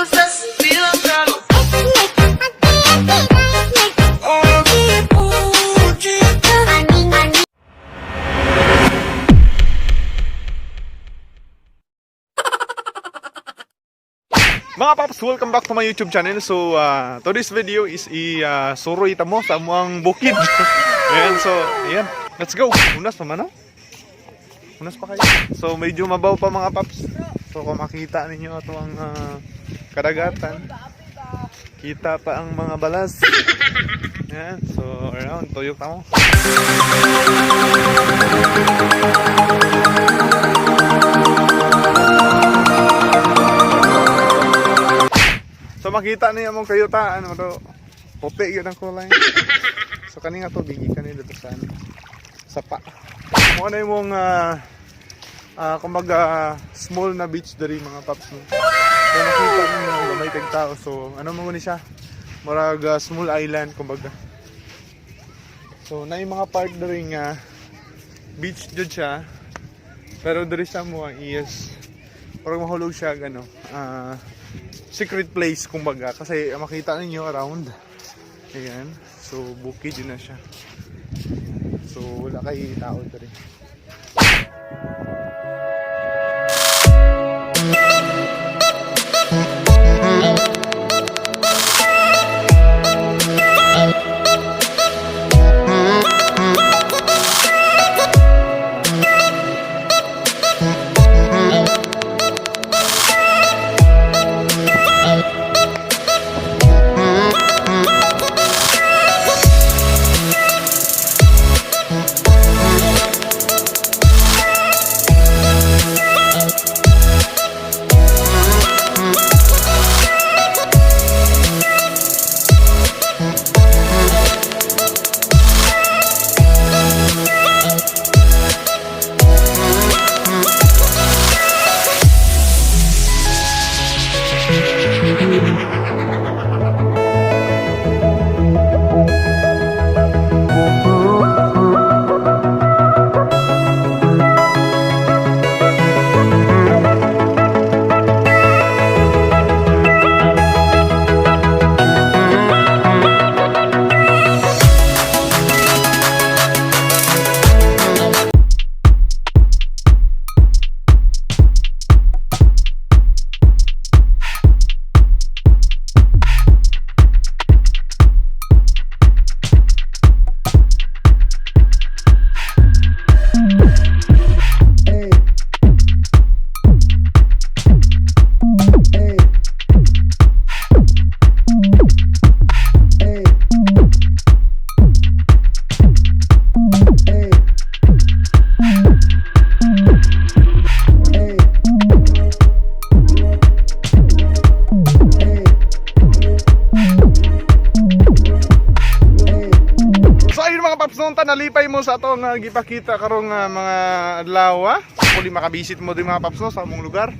Mga paps, welcome back to my YouTube channel. So, today's video is i-suroy ta mo sa amuang bukid. Ayan, so, ayan. Let's go. Unas pa man, no? Unas pa kayo. So, medyo mabaw pa, mga paps. So, kung makita ninyo ito ang kadagatan. Kita pa ang mga balas. Ayan, so, around, tuyok ta mo. So makita niya mong kayutaan mo to. Puti yun ang kulay. So kani nga tubig gikan ni dito sa ano, sapa. Mo na imong kumbaga small na beach diri, mga paps, no. So nakita ninyo gamay kag tao. So ano mo ni siya? Murag small island kumbaga. So na yung mga part diri nga beach jud siya. Pero diri sa mo is parang mahulog siya ano, secret place kumbaga kasi makita ninyo around, ayan, so bukid yun na siya, so wala kay tao diri. So ayun, mga paps, nung nalipay mo sa atong gipakita karong mga adlaw. Hopefully makabisit mo din, mga paps, no, sa among lugar.